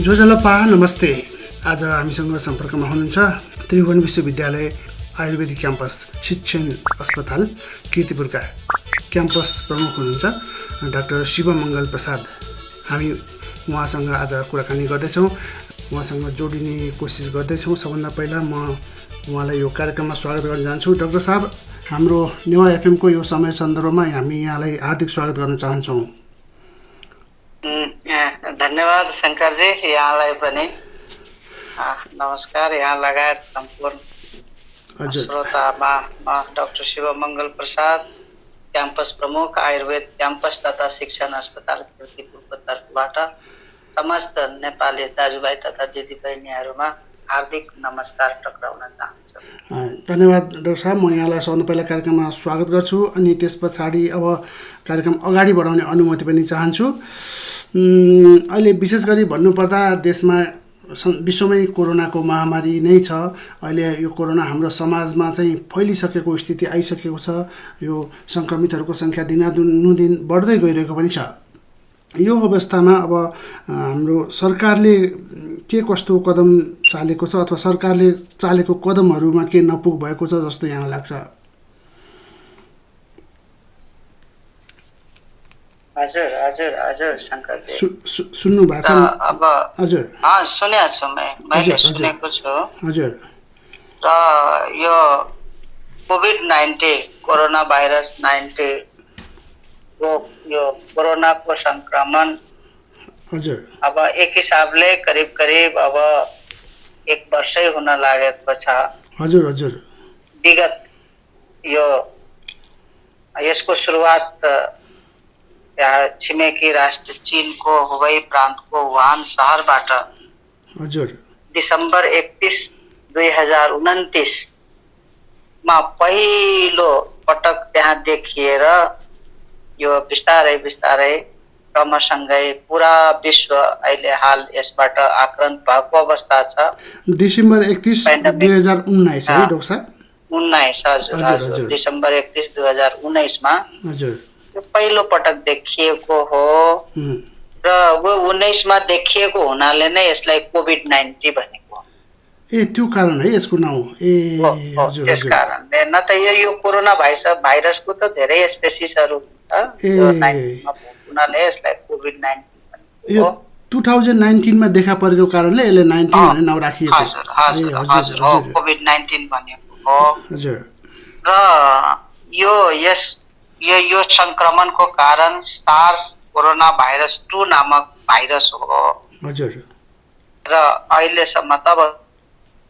जोजलपा नमस्ते। आज हामीसँग सम्पर्कमा हुनुहुन्छ त्रिभुवन विश्वविद्यालय आयुर्वेदिक क्याम्पस शिक्षण अस्पताल कीर्तिपुरका क्याम्पस प्रमुख हुनुहुन्छ डाक्टर शिवमङ्गल प्रसाद। हामी उहाँसँग आज कुराकानी गर्दैछौँ, उहाँसँग जोडिने कोसिस गर्दैछौँ। सबभन्दा पहिला म उहाँलाई यो कार्यक्रममा स्वागत गर्न चाहन्छु। डाक्टर साहब, हाम्रो नेवा एफएमको यो समय सन्दर्भमा हामी यहाँलाई हार्दिक स्वागत गर्न चाहन्छौँ। धन्यवाद शङ्करजी, यहाँलाई पनि नमस्कार। यहाँ लगायत सम्पूर्ण श्रोतामा म डाक्टर शिवमङ्गल प्रसाद, क्याम्पस प्रमुख आयुर्वेद क्याम्पस तथा शिक्षण अस्पताल कीर्तिपुरको तर्फबाट समस्त नेपाली दाजुभाइ तथा दिदीबहिनीहरूमा हार्दिक नमस्कार टक्राउन चाहन्छु। धन्यवाद डाक्टर साहब। म यहाँलाई सबभन्दा पहिला कार्यक्रममा स्वागत गर्छु अनि त्यस पछाडि अब कार्यक्रम अगाडि बढाउने अनुमति पनि चाहन्छु। अहिले विशेष गरी भन्नुपर्दा देशमा विश्वमै कोरोनाको महामारी नै छ। अहिले यो कोरोना हाम्रो समाजमा चाहिँ फैलिसकेको स्थिति आइसकेको छ। यो सङ्क्रमितहरूको सङ्ख्या दिनानुदिन बढ्दै गइरहेको पनि छ। यो अवस्थामा अब हाम्रो सरकारले के कस्तो कदम चालेको छ अथवा सरकारले चालेको कदमहरूमा के नपुग भएको छ जस्तो यहाँ लाग्छ? हजुर हजुर हजुर शङ्करजी, सुन्नु भएको छ? अब हजुर सुनेको छु, मैले सुनेको छु। हजुर, र यो कोभिड-19 कोरोना भाइरस 19 यो कोरोनाको सङ्क्रमण हजुर अब एक हिसाबले करिब करिब अब 1 वर्षै हुन लागेको छ। हजुर हजुर विगत यसको सुरुवात यहाँ छिमेकी राष्ट्र चीनको हुबई प्रान्तको वुहान सहरबाट हजुर डिसेम्बर 31, 2029 मा पहिलो पटक त्यहाँ देखिएर यो बिस्तारै बिस्तारै क्रमसँगै पुरा विश्व अहिले हाल यसबाट आक्रान्त भएको अवस्था छ। डिसेम्बर 31, 2019 है डाक्टर साहब? 19 हजुर, डिसेम्बर 31, 2019 मा हजुर पहिलो पटक देखिएको हो। र वो 19 मा देखिएको हुनाले नै यसलाई कोभिड-19 भनेको। ए, त्यो कारण है यसको नाउँ? ए हजुर, त्यस कारणले न त यो कोरोना भाइरसको त धेरै स्पेसिसहरू हुनाले यसलाई कोभिड-19 यो 2019 मा देखा परेको कारणले यसले 19 भन्ने नाउँ राखिएको। हजुर, कोभिड-19 भनेको हो। हजुर, र यो संक्रमणको कारण सार्स कोरोना भाइरस 2 नामक भाइरस हो। हजुर, र अहिलेसम्म त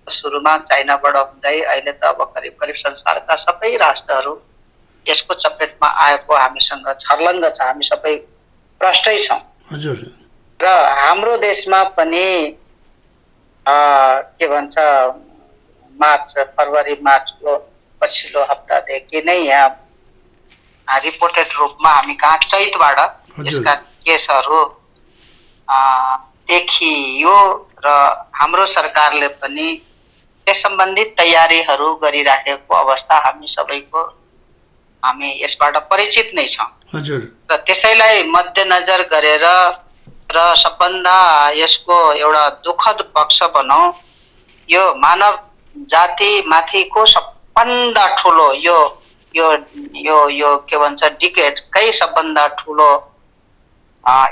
सुरुमा चाइनाबाट हुँदै अहिले त अब करिब करिब संसारका सबै राष्ट्रहरू यसको चपेटमा आएको हामीसँग छर्लङ्ग छ। हामी सबै प्रष्टै छौँ। हजुर, र हाम्रो देशमा पनि के भन्छ फरवरी मार्चको पछिल्लो हप्तादेखि नै यहाँ रिपोर्टेड रूपमा हामी कहाँ चैतबाट यसका केसहरू देखियो। र हाम्रो सरकारले पनि त्यस सम्बन्धित तयारीहरू गरिराखेको अवस्था हामी यसबाट परिचित नै छौँ। हजुर, र त्यसैलाई मध्यनजर गरेर र सबभन्दा यसको एउटा दुःखद पक्ष भनौँ, यो मानव जाति माथिको सबभन्दा ठुलो यो के भन्छ डिकेडकै सबभन्दा ठुलो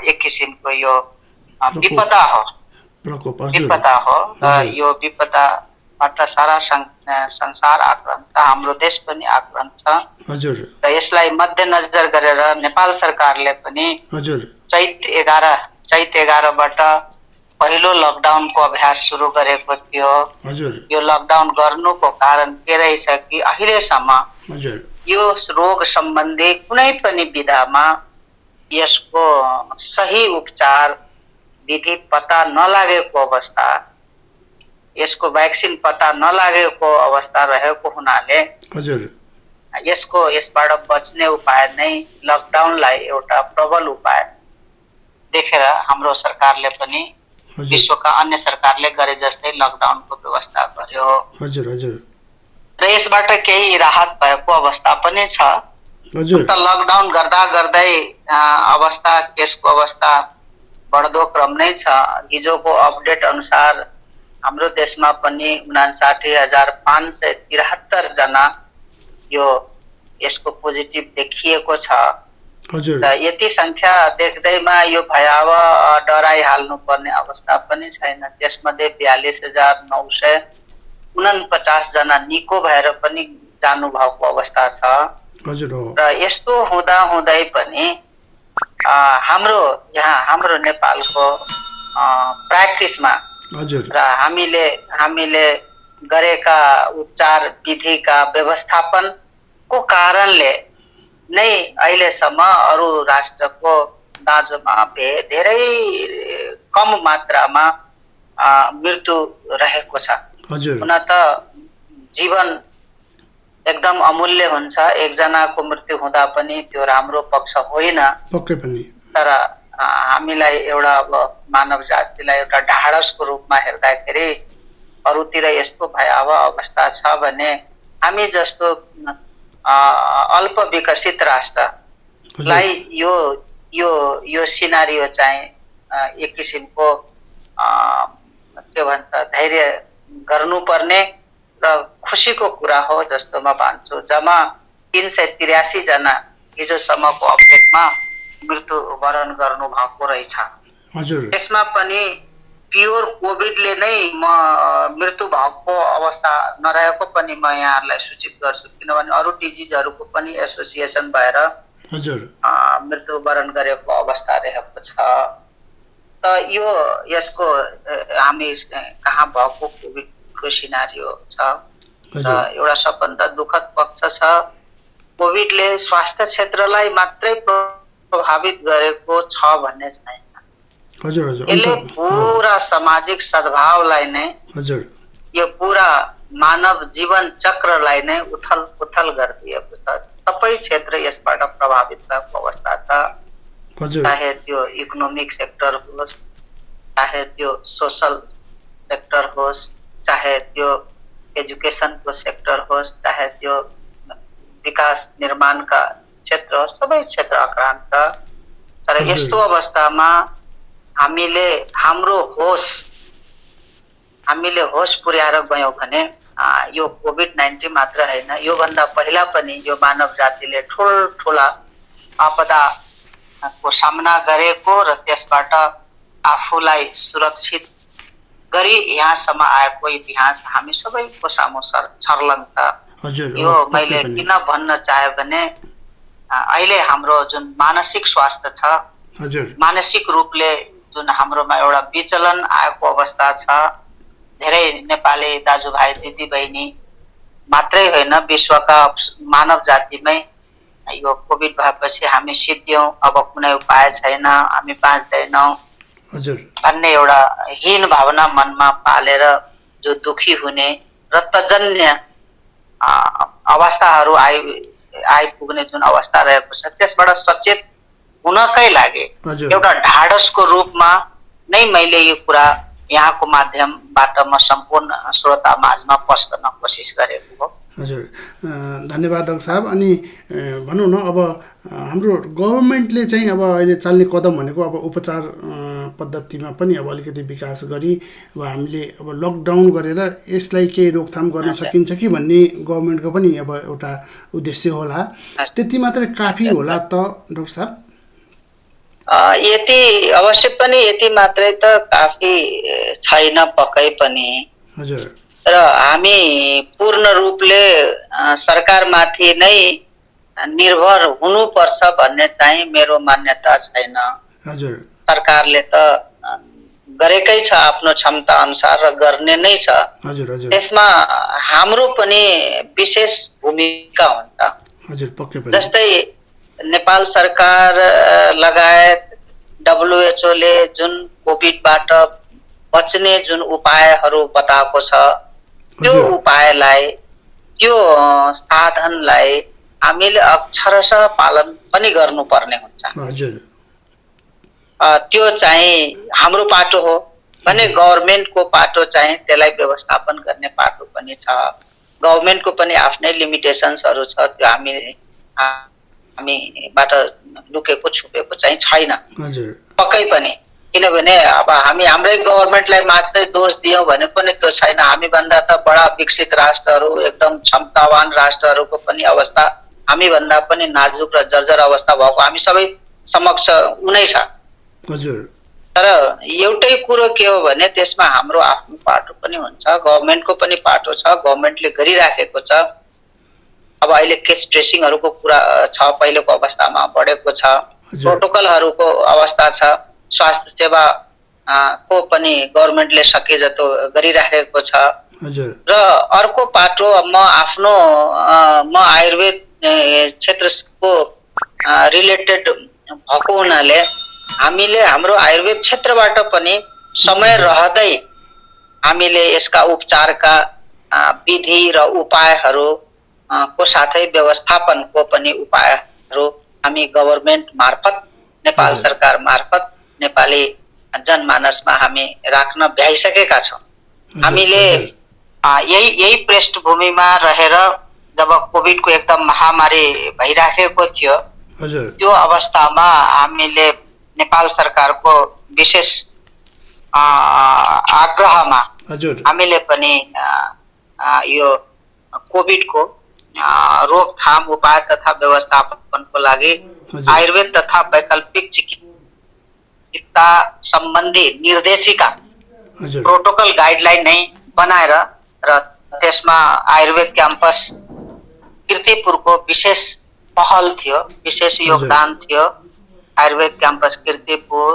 एक किसिमको यो विपदा हो। यो विपदाबाट सारा संसार आक्रान्त, हाम्रो देश पनि आक्रान्त छ। हजुर, र यसलाई मध्यनजर गरेर नेपाल सरकारले पनि चैत 11बाट पहिलो लकडाउनको अभ्यास सुरु गरेको थियो। यो लकडाउन गर्नुको कारण के रहेछ कि अहिलेसम्म यो रोग सम्बन्धी कुनै पनि विधामा यसको सही उपचार विधि पत्ता नलागेको अवस्था, यसको भ्याक्सिन पत्ता नलागेको अवस्था रहेको हुनाले यसबाट बच्ने उपाय नै लकडाउनलाई एउटा प्रबल उपाय देखेर हाम्रो सरकारले पनि विश्वका अन्य सरकारले गरे जस्तै लकडाउनको व्यवस्था गर्यो। हजुर हजुर, र यसबाट केही राहत भएको अवस्था पनि छ। लकडाउन गर्दा गर्दै केसको अवस्था बढ्दो क्रम नै छ। हिजोको अपडेट अनुसार हाम्रो देशमा पनि 59,573 जना यसको पोजिटिभ देखिएको छ। हजुर। र यति संख्या देख्दैमा यो भयावह डराइहाल्नु पर्ने अवस्था पनि छैन। त्यसमध्ये 42,949 जना निको भएर पनि जानुभएको अवस्था छ। हजुर। र यस्तो हुँदा हुँदै पनि हाम्रो नेपालको प्र्याक्टिसमा र हामीले गरेका उपचार विधिका व्यवस्थापनको कारणले नै अहिलेसम्म अरू राष्ट्रको दाँजोमा धेरै कम मात्रामा मृत्यु रहेको छ। हुन त जीवन एकदम अमूल्य हुन्छ। एकजनाको मृत्यु हुँदा पनि त्यो राम्रो पक्ष होइन। पक्कै पनि। तर हामीलाई एउटा अब मानव जातिलाई एउटा ढाडसको रूपमा हेर्दाखेरि अरूतिर यस्तो भयावह अवस्था छ भने हामी जस्तो अल्प विकसित राष्ट्रलाई यो सिनारियो चाहिँ एक किसिमको के भन्छ धैर्य गर्नुपर्ने र खुसीको कुरा हो जस्तो म भन्छु। जम्मा 383 जना हिजोसम्मको अपडेटमा मृत्युवरण गर्नु भएको रहेछ। हजुर। त्यसमा पनि प्योर कोभिडले नै मृत्यु भएको अवस्था नरहेको पनि म यहाँहरूलाई सूचित गर्छु। किनभने अरू डिजिजहरूको पनि एसोसिएसन भएर हजुर मृत्युवरण गरेको अवस्था रहेको छ। त यसको हामी कहाँ भएको कोभिडको सिनारियो छ। र एउटा सबभन्दा दुःखद पक्ष छ कोभिडले स्वास्थ्य क्षेत्रलाई मात्रै प्रभावित गरेको छ भन्ने छैन। हजुर। यसले पुरा सामाजिक सद्भावलाई नै यो पुरा मानव जीवन चक्रलाई नै उथल गरिदिएको छ। सबै क्षेत्र यसबाट प्रभावित भएको अवस्था छ। चाहे त्यो इकोनोमिक सेक्टर होस्, चाहे त्यो सोशल सेक्टर होस्, चाहे त्यो एजुकेसनको सेक्टर होस्, चाहे त्यो विकास निर्माणका क्षेत्र होस्, सबै क्षेत्र आक्रान्त। तर यस्तो अवस्थामा हामीले होस पुर्याएर गयौँ भने यो कोभिड-19 मात्र होइन, योभन्दा पहिला पनि यो मानव जातिले ठुला आपदाको सामना गरेको र त्यसबाट आफूलाई सुरक्षित गरी यहाँसम्म आएको इतिहास हामी सबैको सामु छर्लङ्ग छ। यो मैले किन भन्न चाहे भने अहिले हाम्रो जुन मानसिक स्वास्थ्य छ, मानसिक रूपले जुन हाम्रोमा एउटा विचलन आएको अवस्था छ। धेरै नेपाली दाजुभाइ दिदीबहिनी मात्रै होइन, विश्वका मानव जातिमै यो कोभिड भएपछि हामी सिद्धियौँ, अब कुनै उपाय छैन, हामी बाँच्दैनौँ भन्ने एउटा हीन भावना मनमा पालेर जो दुखी हुने रक्तजन्य अवस्थाहरू आइपुग्ने जुन अवस्था रहेको छ, त्यसबाट सचेत हुनकै लागि एउटा ढाडसको रूपमा नै मैले यो कुरा यहाँको माध्यमबाट म सम्पूर्ण श्रोता माझमा पेश गर्न कोसिस गरेको हो। हजुर, धन्यवाद डाक्टर साहब। अनि भनौँ न, अब हाम्रो गभर्मेन्टले चाहिँ अब अहिले चाल्ने कदम भनेको अब उपचार पद्धतिमा पनि अब अलिकति विकास गरी अब हामीले अब लकडाउन गरेर यसलाई केही रोकथाम गर्न सकिन्छ कि भन्ने गभर्मेन्टको पनि अब एउटा उद्देश्य होला। त्यति मात्रै काफी होला त डाक्टर साहब? यति अवश्य पनि यति मात्रै त काफी छैन पक्कै पनि। हजुर। र हामी पूर्ण रूपले सरकारमाथि नै निर्भर हुनुपर्छ भन्ने चाहिँ मेरो मान्यता छैन। हजुर। सरकारले त गरेकै छ आफ्नो क्षमता अनुसार र गर्ने नै छ। हजुर हजुर। त्यसमा हाम्रो पनि विशेष भूमिका हुन्छ। हजुर, पक्कै पनि। जस्तै नेपाल सरकार लगायत WHO ले जुन कोभिडबाट बच्ने जुन उपायहरू बताएको छ, त्यो उपायलाई, त्यो साधनलाई हामीले अक्षरशः पालन पनि गर्नुपर्ने हुन्छ। हजुर। त्यो चाहिँ हाम्रो पाटो हो भने गभर्मेन्टको पाटो चाहिँ त्यसलाई व्यवस्थापन गर्ने पाटो पनि छ। गभर्मेन्टको पनि आफ्नै लिमिटेसन्सहरू छ, त्यो हामीबाट लुकेको छुपेको चाहिँ छैन। हजुर। पक्कै पनि किनभने अब हामी हाम्रै गभर्मेन्टलाई मात्रै दोष दियौँ भने पनि त्यो छैन। हामीभन्दा त बडा विकसित राष्ट्रहरू, एकदम क्षमतावान राष्ट्रहरूको पनि अवस्था हामीभन्दा पनि नाजुक र जर्जर अवस्था भएको हामी सबै समक्ष उनै छ। हजुर। तर एउटै कुरो के हो भने त्यसमा हाम्रो आफ्नो पाटो पनि हुन्छ, गभर्मेन्टको पनि पाटो छ, गभर्मेन्टले गरिराखेको छ। अब अहिले केस ट्रेसिङहरूको कुरा छ, पहिलेको अवस्थामा बढेको छ, प्रोटोकलहरूको अवस्था छ, स्वास्थ्य सेवा को पनि गभर्मेन्टले सके जतो गरिराखेको छ। र अर्को पाटो म आयुर्वेद क्षेत्रको रिलेटेड भएको हुनाले हामीले हाम्रो आयुर्वेद क्षेत्रबाट पनि समय रहँदै हामीले यसका उपचारका विधि र उपायहरू को साथै व्यवस्थापनको पनि उपायहरू हामी गभर्मेन्ट मार्फत, नेपाल सरकार मार्फत नेपाली जनमानसमा हामी राख्न भ्याइसकेका छौँ। हामीले यही पृष्ठभूमिमा रहेर जब कोभिडको एकदम महामारी भइराखेको थियो, त्यो अवस्थामा हामीले नेपाल सरकारको विशेष आग्रहमा हामीले पनि यो कोभिडको रोकथाम उपाय तथा व्यवस्थापनको लागि आयुर्वेद तथा वैकल्पिक चिकित्सा सम्बन्धी निर्देशिका प्रोटोकल गाइडलाइन नै बनाएर र त्यसमा आयुर्वेद क्याम्पस कीर्तिपुरको विशेष पहल थियो, विशेष योगदान थियो। आयुर्वेद क्याम्पस कीर्तिपुर,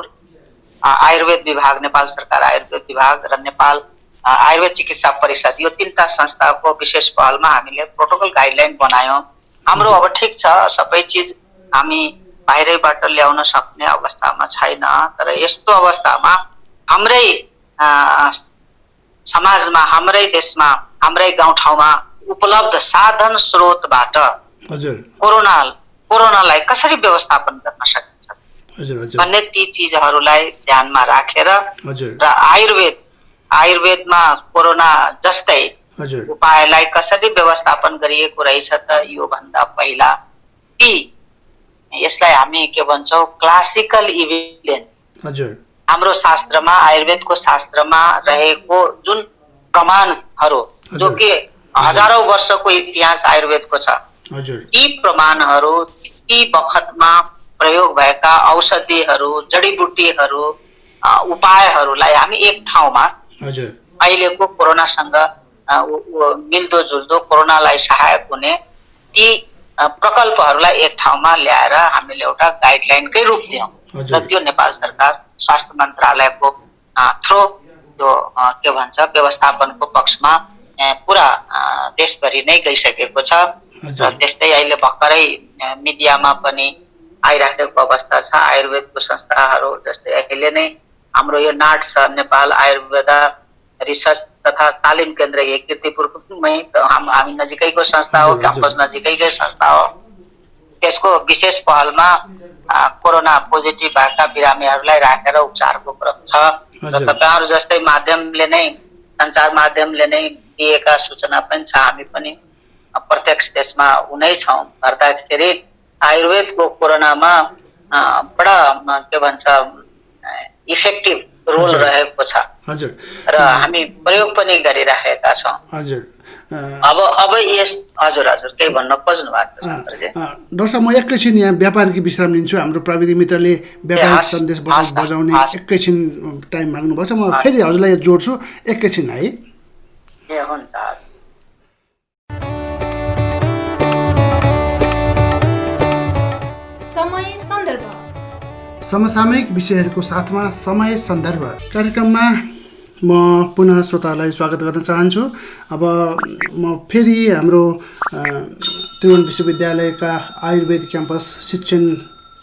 आयुर्वेद विभाग, नेपाल सरकार आयुर्वेद विभाग र नेपाल आयुर्वेद चिकित्सा परिषद, यो तीनटा संस्थाको विशेष पहलमा हामीले प्रोटोकल गाइडलाइन बनायौँ। हाम्रो अब ठिक छ, सबै चिज हामी बाहिरैबाट ल्याउन सक्ने अवस्थामा छैन। तर यस्तो अवस्थामा हाम्रै समाजमा, हाम्रै देशमा, हाम्रै गाउँठाउँमा उपलब्ध साधन स्रोतबाट कोरोनालाई कसरी व्यवस्थापन गर्न सकिन्छ भन्ने ती चिजहरूलाई ध्यानमा राखेर र आयुर्वेदमा कोरोना जस्तै उपायलाई कसरी व्यवस्थापन गरिएको रहेछ त यो भन्दा पहिला यसलाई हामी के भन्छौँ, क्लासिकल इभिडेन्स, हाम्रो शास्त्रमा, आयुर्वेदको शास्त्रमा रहेको जुन प्रमाणहरू, जो कि हजारौं वर्षको इतिहास आयुर्वेदको छ, ती प्रमाणहरू, ती बखतमा प्रयोग भएका औषधिहरू, जडीबुटीहरू, उपायहरूलाई हामी एक ठाउँमा अहिलेको कोरोनासँग मिल्दो जुल्दो, कोरोनालाई सहायक हुने ती प्रकल्पहरूलाई एक ठाउँमा ल्याएर हामीले एउटा गाइडलाइनकै रूप दियौँ र त्यो नेपाल सरकार स्वास्थ्य मन्त्रालयको थ्रो त्यो के भन्छ व्यवस्थापनको पक्षमा पुरा देशभरि नै गइसकेको छ। र त्यस्तै अहिले भर्खरै मिडियामा पनि आइराखेको अवस्था छ। आयुर्वेदको संस्थाहरू जस्तै अहिले नै हाम्रो यो नाट छ, नेपाल आयुर्वेद रिसर्च तथा तालिम केन्द्र, यही कीर्तिपुरमै हामी नजिकैको संस्था हो, क्याम्पस नजिकैकै संस्था हो। त्यसको विशेष पहलमा कोरोना पोजिटिभ भएका बिरामीहरूलाई राखेर उपचारको क्रम छ र तपाईँहरू जस्तै माध्यमले नै, सञ्चार माध्यमले नै दिएका सूचना पनि छ। हामी पनि प्रत्यक्ष त्यसमा उनै छौँ। गर्दाखेरि आयुर्वेदको कोरोनामा बडा के भन्छ इफेक्टिभ रोल रहेको छ र हामी प्रयोग पनि गरिराखेका छौँ। अब यस हजुर केही भन्न खोज्नु भएको छ डाक्टर साहब? म एकैछिन यहाँ व्यापारिक विश्राम लिन्छु। हाम्रो प्राविधिक मित्रले व्यापारिक सन्देश बजाउने एकैछिन टाइम माग्नुभएको छ, म फेरि हजुरलाई जोड्छु एकैछिन है। हुन्छ। समसामयिक विषयहरूको साथमा समय सन्दर्भ कार्यक्रममा म पुनः श्रोताहरूलाई स्वागत गर्न चाहन्छु। अब म फेरि हाम्रो त्रिभुवन विश्वविद्यालयका आयुर्वेद क्याम्पस शिक्षण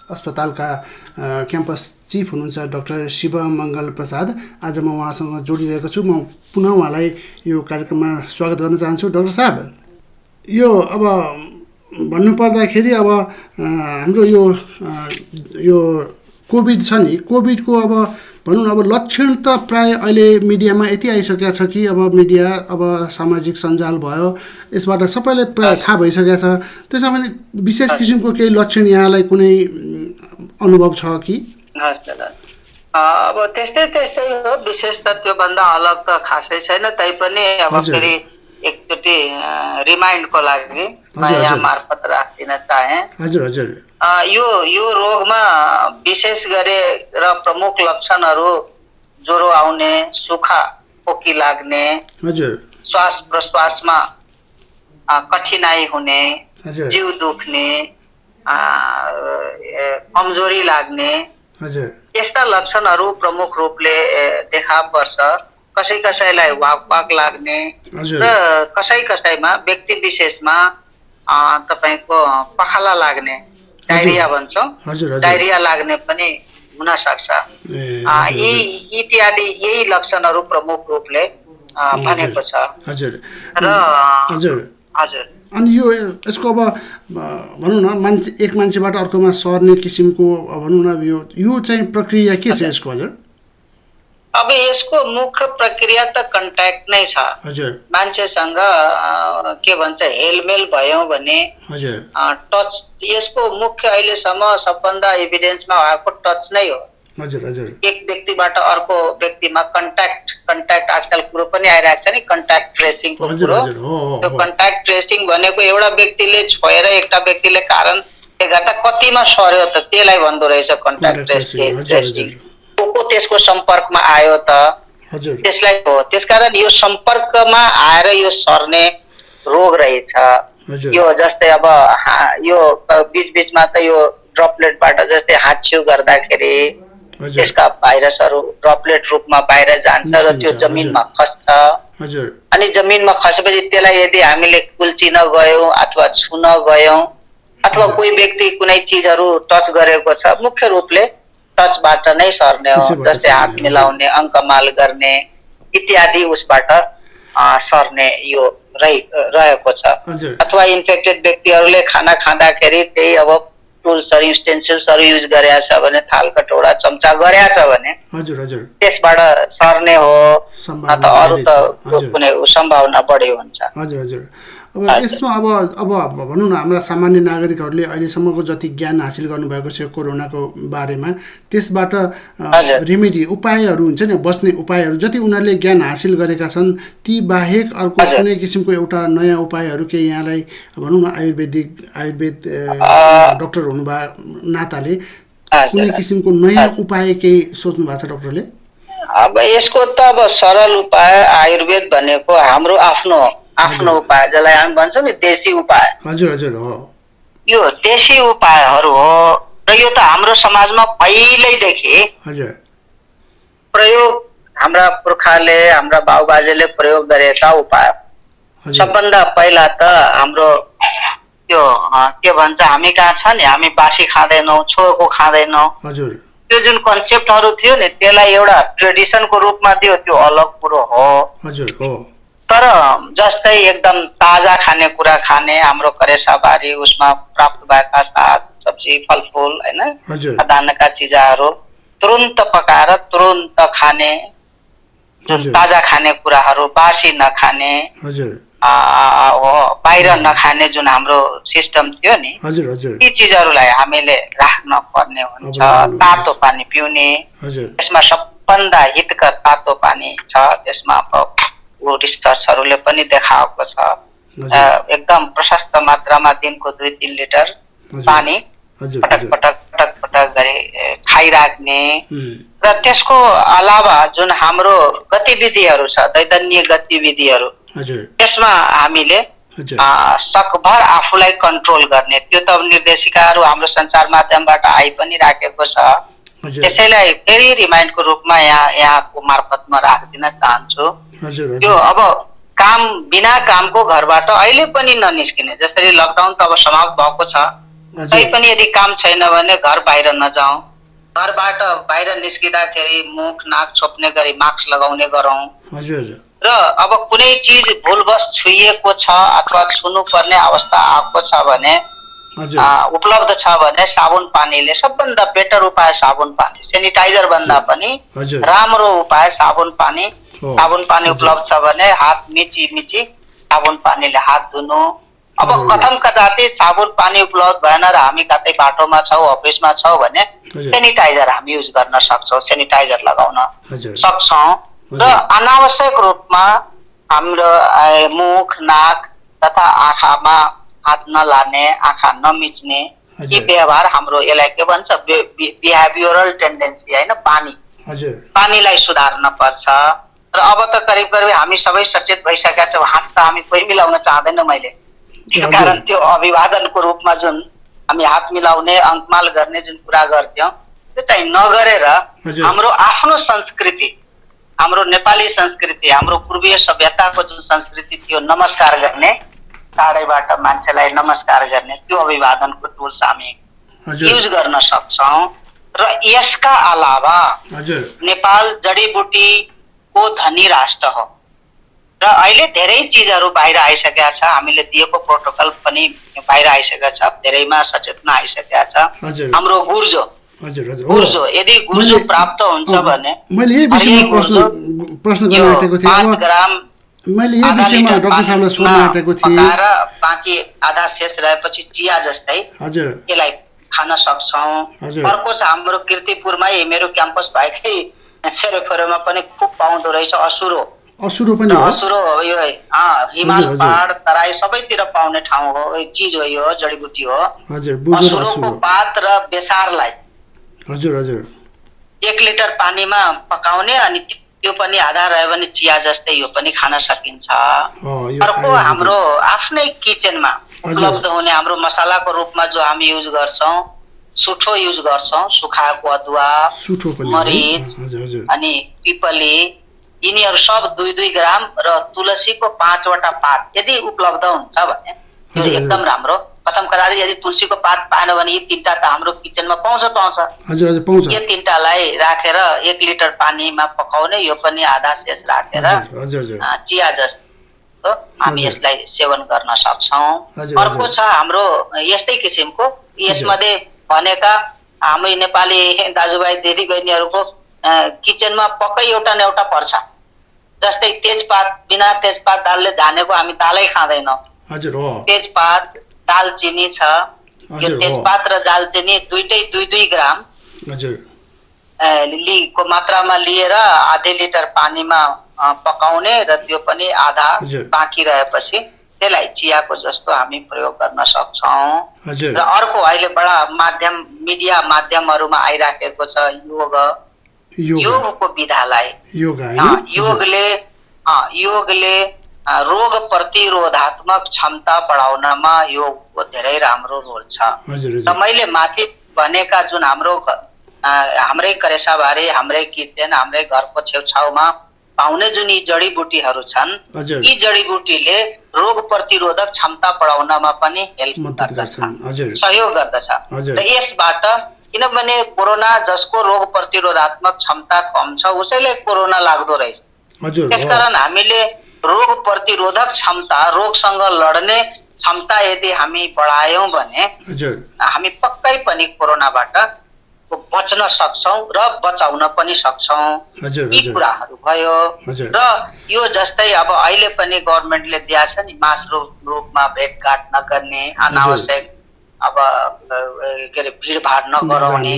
अस्पतालका क्याम्पस चिफ हुनुहुन्छ डाक्टर शिव मङ्गल प्रसाद। आज म उहाँसँग जोडिरहेको छु। म पुनः उहाँलाई यो कार्यक्रममा स्वागत गर्न चाहन्छु। डाक्टर साहब, यो अब भन्नुपर्दाखेरि अब हाम्रो यो कोभिड छ नि, कोभिडको अब भनौँ न, अब लक्षण त प्राय अहिले मिडियामा यति आइसकेको छ कि अब मिडिया, अब सामाजिक सञ्जाल भयो, यसबाट सबैलाई प्राय थाहा भइसकेको छ। त्यसमा पनि विशेष किसिमको केही लक्षण यहाँलाई कुनै अनुभव छ कि? अब त्यस्तै त्यस्तै हो, विशेष त त्योभन्दा अलग त खासै छैन। तैपनि अब फेरि एकचोटि रिमाइन्डको लागि म यहाँ मार्फत राख्दिन चाहे। हजुर हजुर। यो रोगमा विशेष गरेर प्रमुख लक्षणहरू ज्वरो आउने, सुखा खोकी लाग्ने, हजुर, श्वास प्रश्वासमा कठिनाई हुने, जिउ दुख्ने, कमजोरी लाग्ने, यस्ता लक्षणहरू प्रमुख रूपले देखा पर्छ। कसै कसैलाई वाक वाक लाग्ने र कसै कसैमा व्यक्ति विशेषमा तपाईको पखाला लाग्ने, डायरिया भन्छौँ, डायरिया लाग्ने पनि हुन सक्छ। इत्यादि यही लक्षणहरू प्रमुख रूपले भनेको छ। हजुर र हजुर हजुर। अनि यसको अब भनौँ न एक मान्छेबाट अर्कोमा सर्ने किसिमको भनौँ न यो चाहिँ प्रक्रिया के छ यसको? हजुर, अब यसको मुख्य प्रक्रिया त कन्ट्याक्ट नै छ। हजुर, मान्छेसँग के भन्छ हेलमेल भयो भने, हजुर, टच, यसको मुख्य अहिलेसम्म सबभन्दा एभिडेन्समा भएको टच नै हो। हजुर हजुर। एक व्यक्तिबाट अर्को व्यक्तिमा कन्ट्याक्ट आजकल कुरो पनि आइरहेको छ नि, कन्ट्याक्ट ट्रेसिङको कुरो। त्यो कन्ट्याक्ट ट्रेसिङ भनेको एउटा व्यक्तिले छोएर एउटा व्यक्तिले कारण गर्दा कतिमा सर्यो त त्यसलाई भन्दो रहेछ कन्ट्याक्ट ट्रेसिङ। को त्यसको सम्पर्कमा आयो त त्यसलाई हो। त्यसकारण यो सम्पर्कमा आएर यो सर्ने रोग रहेछ। यो जस्तै अब यो बीचबीचमा त यो ड्रपलेटबाट जस्तै हाच्छिउ गर्दाखेरि त्यसका भाइरसहरू ड्रपलेट रूपमा बाहिर जान्छ र त्यो जमिनमा खस्छ। अनि जमिनमा खसेपछि त्यसलाई यदि हामीले कुल्चिन गयौँ अथवा छुन गयौँ अथवा कोही व्यक्ति कुनै चिजहरू टच गरेको छ, मुख्य रूपले टचबाट नै सर्ने हो। जस्तै हात मिलाउने, अङ्कमाल गर्ने इत्यादि उसबाट सर्ने यो रहेको छ। अथवा इन्फेक्टेड व्यक्तिहरूले खाना खाँदाखेरि त्यही अब टुल्सहरू युटेन्सिल्सहरू युज गरेका छ भने, थाल कटौरा चम्चा गरेका छ भने त्यसबाट सर्ने हो, त अरू त कुनै सम्भावना बढी हुन्छ। हजुर हजुर। अब यसमा अब भनौँ न हाम्रा सामान्य नागरिकहरूले अहिलेसम्मको जति ज्ञान हासिल गर्नुभएको छ कोरोनाको बारेमा, त्यसबाट रेमेडी उपायहरू हुन्छ नि, बस्ने उपायहरू जति उनीहरूले ज्ञान हासिल गरेका छन् ती बाहेक अर्को कुनै किसिमको एउटा नयाँ उपायहरू केही यहाँलाई भनौँ न आयुर्वेद डक्टर हुनुभएको नाताले कुनै किसिमको नयाँ उपाय केही सोच्नु भएको छ डक्टरले? अब यसको त अब सरल उपाय आयुर्वेद भनेको हाम्रो आफ्नो उपाय, जसलाई हामी भन्छौँ नि देशी उपाय। हजुर हजुर हो। यो देशी उपायहरू हो र यो त हाम्रो समाजमा पहिल्यैदेखि प्रयोग, हाम्रा पुर्खाले हाम्रा बाबुबाजेले प्रयोग गरेका उपाय। सबभन्दा पहिला त हाम्रो त्यो के भन्छ हामी कहाँ छ नि, हामी बासी खाँदैनौँ, छोएको खाँदैनौँ, त्यो जुन कन्सेप्टहरू थियो नि त्यसलाई एउटा ट्रेडिसनको रूपमा दियो, त्यो अलग कुरो हो। तर जस्तै एकदम ताजा खानेकुरा खाने, हाम्रो करेसाबारी उसमा प्राप्त भएका साग सब्जी फलफुल होइन, खाद्यान्नका चिजहरू तुरुन्त पकाएर तुरुन्त खाने, जुन ताजा खानेकुराहरू, बासी नखाने, बाहिर नखाने जुन हाम्रो सिस्टम थियो नि, ती चिजहरूलाई हामीले राख्न पर्ने हुन्छ। तातो पानी पिउने, त्यसमा सबभन्दा हितकर तातो पानी छ। त्यसमा रिसर्चहरूले पनि देखाएको छ एकदम प्रशस्त मात्रामा दिनको 2-3 लिटर पानी पटक गरी खाइराख्ने। र त्यसको अलावा जुन हाम्रो गतिविधिहरू छ, दैनन्दिन गतिविधिहरू, त्यसमा हामीले सकभर आफूलाई कन्ट्रोल गर्ने, त्यो त निर्देशिकाहरू हाम्रो सञ्चार माध्यमबाट आइ पनि राखेको छ। त्यसैलाई फेरि रिमाइन्डको रूपमा यहाँको मार्फत म राख्दिन चाहन्छु। त्यो अब काम बिना कामको घरबाट अहिले पनि ननिस्किने, जसरी लकडाउन त अब समाप्त भएको छ, तैपनि यदि काम छैन भने घर बाहिर नजाउँ, घरबाट बाहिर निस्किँदाखेरि मुख नाक छोप्ने गरी मास्क लगाउने गरौँ। र अब कुनै चिज भुलवश छुइएको छ अथवा छुनु पर्ने अवस्था आएको छ भने, उपलब्ध छ भने साबुन पानीले, सबभन्दा बेटर उपाय साबुन पानी, सेनिटाइजर भन्दा पनि राम्रो उपाय साबुन पानी। साबुन पानी उपलब्ध छ भने हात मिची साबुन पानीले हात धुनु। अब कथम कदापि साबुन पानी उपलब्ध भएन र हामी कतै बाटोमा छौँ, अफिसमा छौँ भने सेनिटाइजर हामी युज गर्न सक्छौँ, सेनिटाइजर लगाउन सक्छौँ र अनावश्यक रूपमा हाम्रो मुख नाक तथा आँखामा हात नलाने, आँखा नमिच्ने यी व्यवहार हाम्रो यसलाई के भन्छ बिहेभियरल टेन्डेन्सी हैन, पानीलाई सुधार्न पर्छ। र अब त करिब करिब हामी सबै सचेत भइसकेका छौँ, हात त हामी कोही मिलाउन चाहदैन मैले, त्यसकारण त्यो अभिवादनको रूपमा जुन हामी हात मिलाउने अङ्कमाल गर्ने जुन कुरा गर्थ्यौँ त्यो चाहिँ नगरेर हाम्रो आफ्नो संस्कृति, हाम्रो नेपाली संस्कृति, हाम्रो पूर्वीय सभ्यताको जुन संस्कृति थियो नमस्कार गर्ने, टाढैबाट मान्छेलाई नमस्कार गर्ने, त्यो अभिवादनको टुल्स हामी युज गर्न सक्छौँ। र यसका अलावा नेपाल जडीबुटीको धनी राष्ट्र हो र अहिले धेरै चिजहरू बाहिर आइसकेका छ, हामीले दिएको प्रोटोकल पनि बाहिर आइसकेका छ, धेरैमा सचेतना आइसकेका छ। हाम्रो गुर्जो यदि गुर्जो प्राप्त हुन्छ भने मैले यही विषयमा प्रश्न गर्न आँटेको थिएँ। 5 ग्राम मैले यही विषयमा डाक्टर साहबलाई सोध्न आँटेको थिएँ। बाँकी आधा शेष रहेपछि चिया जस्तै यसलाई खान सक्छौँ। अर्को छ हाम्रो कीर्तिपुरमै मेरो क्याम्पस भएकै सेरोफेरोमा पनि खुब पाउँदो रहेछ असुरो पनि हो। असुरो हो यो, हिमाल पहाड तराई सबैतिर पाउने ठाउँ हो, चिज हो, यो जडीबुटी हो। असुरोको पात र बेसारलाई 1 लिटर पानीमा पकाउने अनि त्यो पनि आधा रह्यो भने चिया जस्तै यो पनि खान सकिन्छ। अर्को हाम्रो आफ्नै किचनमा उपलब्ध हुने हाम्रो मसालाको रूपमा जो हामी युज गर्छौँ, सुठो युज गर्छौँ, सुखाएको अदुवा, मरिच अनि पिपली, यिनीहरू सब 2-2 ग्राम र तुलसीको 5 वटा पात यदि उपलब्ध हुन्छ भने त्यो एकदम राम्रो। प्रथम कदाचित यदि तुलसीको पात पाएन भने यी 3टा त हाम्रो किचनमा पाउँछ। यो 3टालाई राखेर 1 लिटर पानीमा पकाउने, यो पनि आधा शेष राखेर चिया जस्तो हामी यसलाई सेवन गर्न सक्छौँ। अर्को छ हाम्रो यस्तै किसिमको, यसमध्ये भनेका हामी नेपाली दाजुभाइ दिदीबहिनीहरूको किचनमा पक्कै एउटा न एउटा पर्छ। जस्तै तेजपात, बिना तेजपात दालले धानेको हामी दालै खाँदैनौँ। तेजपात, दालचिनी छ, यो तेजपात र दालचिनी दुईटै 2-2 ग्राम को मात्रामा लिएर आधे लिटर पानीमा पकाउने र त्यो पनि आधा बाँकी रहेपछि त्यसलाई चियाको जस्तो हामी प्रयोग गर्न सक्छौँ। र अर्को अहिले बडा मिडिया माध्यमहरूमा आइराखेको छ योगको विधालाई। योगले रोग प्रतिरोधात्मक क्षमता बढाउनमा योगको धेरै राम्रो रोल छ। र मैले माथि भनेका जुन हाम्रै करेसाबारी, हाम्रै किचन, हाम्रै घरको छेउछाउमा पाउने जुन यी जडीबुटीहरू छन्, यी जडीबुटीले रोग प्रतिरोधक क्षमता बढाउनमा पनि हेल्प गर्दछ, सहयोग गर्दछ। र यसबाट किनभने कोरोना जसको रोग प्रतिरोधात्मक क्षमता कम छ उसैले कोरोना लाग्दो रहेछ। त्यसकारण हामीले रोग प्रतिरोधक क्षमता, रोगसँग लड्ने क्षमता यदि हामी बढायौँ भने हामी पक्कै पनि कोरोनाबाट बच्न सक्छौँ र बचाउन पनि सक्छौँ। यी कुराहरू भयो। र यो जस्तै अब अहिले पनि गभर्मेन्टले दिया छ नि, मास रूपमा भेटघाट नगर्ने, अनावश्यक अब के अरे भिडभाड नगराउने,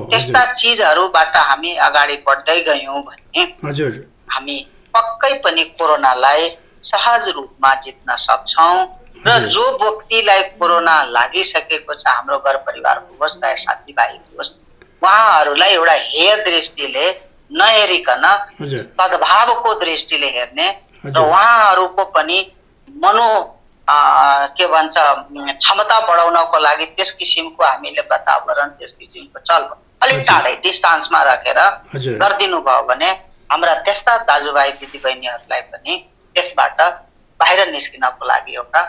त्यस्ता चिजहरूबाट हामी अगाडि बढ्दै गयौँ भने हामी पक्कै पनि कोरोनालाई सहज रूपमा जित्न सक्छौँ। र जो व्यक्तिलाई कोरोना लागिसकेको छ, हाम्रो घर परिवारको होस् या साथीभाइको होस्, उहाँहरूलाई एउटा हेय दृष्टिले नहेरिकन सद्भावको दृष्टिले हेर्ने र उहाँहरूको पनि के भन्छ क्षमता बढाउनको लागि त्यस किसिमको हामीले वातावरण, त्यस किसिमको चलवल अलिक टाढै डिस्टान्समा राखेर गरिदिनु भयो भने हाम्रा त्यस्ता दाजुभाइ दिदीबहिनीहरूलाई पनि त्यसबाट बाहिर निस्किनको लागि एउटा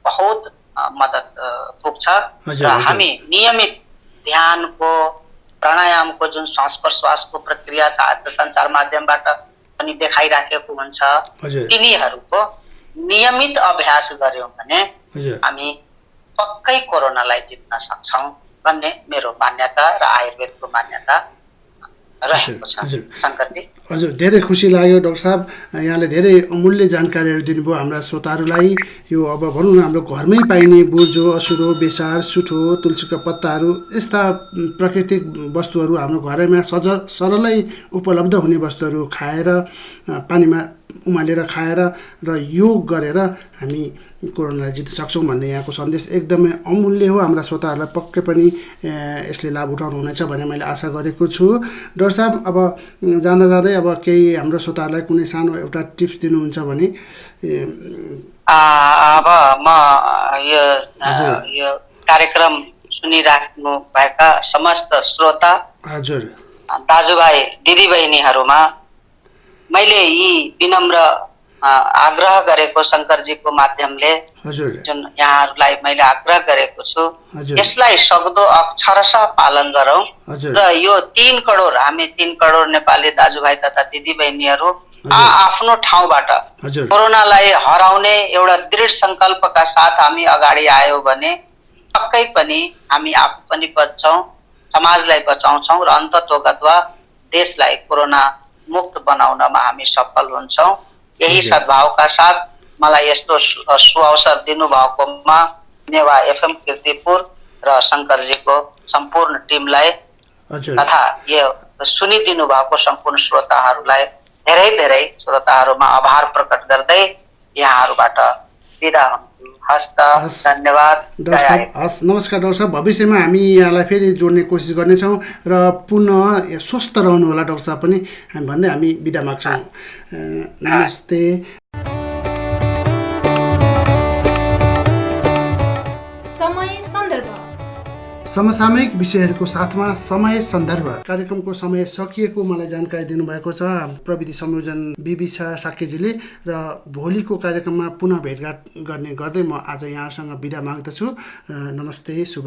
बहुत मद्दत पुग्छ। र हामी नियमित ध्यानको, प्राणायामको जुन श्वास प्रश्वासको प्रक्रिया छ, आज सञ्चार माध्यमबाट पनि देखाइराखेको हुन्छ, तिनीहरूको नियमित अभ्यास गर्यौँ भने हामी पक्कै कोरोनालाई जित्न सक्छौँ भन्ने मेरो मान्यता र आयुर्वेदको मान्यता रहेको छ शङ्करजी। हजुर, धेरै खुसी लाग्यो डाक्टर साहब, यहाँले धेरै अमूल्य जानकारीहरू दिनुभयो हाम्रा श्रोताहरूलाई। यो अब भनौँ न हाम्रो घरमै पाइने बोर्जो, असुरो, बेसार, सुठो, तुलसीका पत्ताहरू यस्ता प्राकृतिक वस्तुहरू हाम्रो घरैमा सरलै उपलब्ध हुने वस्तुहरू खाएर, पानीमा उमालेर खाएर र योग गरेर हामी कोरोनालाई जित्न सक्छौँ भन्ने यहाँको सन्देश एकदमै अमूल्य हो। हाम्रा श्रोताहरूलाई पक्कै पनि यसले लाभ उठाउनु हुनेछ भन्ने मैले आशा गरेको छु। डाक्टर साहब, अब जाँदा जाँदै अब केही हाम्रो श्रोताहरूलाई कुनै सानो एउटा टिप्स दिनुहुन्छ भने? अब म यो कार्यक्रम सुनिराख्नु भएका समस्त श्रोता, हजुर, दाजुभाइ दिदीबहिनीहरूमा मैले यी विनम्र आग्रह गरेको शङ्करजीको माध्यमले जुन यहाँहरूलाई मैले आग्रह गरेको छु, यसलाई सक्दो अक्षरशः पालन गरौँ र यो 3 करोड हामी 3 करोड नेपाली दाजुभाइ तथा दिदीबहिनीहरू आफ्नो ठाउँबाट कोरोनालाई हराउने एउटा दृढ सङ्कल्पका साथ हामी अगाडि आयो भने पक्कै पनि हामी आफू पनि बच्छौँ, समाजलाई बचाउँछौँ र अन्ततोगत्वा देशलाई कोरोना मुक्त बनाउनमा हामी सफल हुन्छौँ। यही सद्भावका साथ मलाई यस्तो सुअवसर दिनुभएकोमा नेवा एफएम कीर्तिपुर र शङ्करजीको सम्पूर्ण टिमलाई तथा यो सुनिदिनु भएको सम्पूर्ण श्रोताहरूलाई धेरै धेरै श्रोताहरूमा आभार प्रकट गर्दै यहाँहरूबाट बिदा हुन्छु। हस्त, धन्यवाद। हस्, नमस्कार डाक्टर साहब। भविष्यमा हामी यहाँलाई फेरि जोड्ने कोसिस गर्नेछौँ र पुनः स्वस्थ रहनु होला डाक्टर साहब पनि भन्दै हामी बिदा माग्छौँ। नमस्ते। समसामयिक विषयहरूको साथमा समय सन्दर्भ कार्यक्रमको समय सकिएको मलाई जानकारी दिनुभएको छ प्रविधि संयोजन बिबिसा साकेजीले र भोलिको कार्यक्रममा पुनः भेटघाट गर्ने गर्दै म आज यहाँसँग बिदा माग्दछु। नमस्ते, शुभ।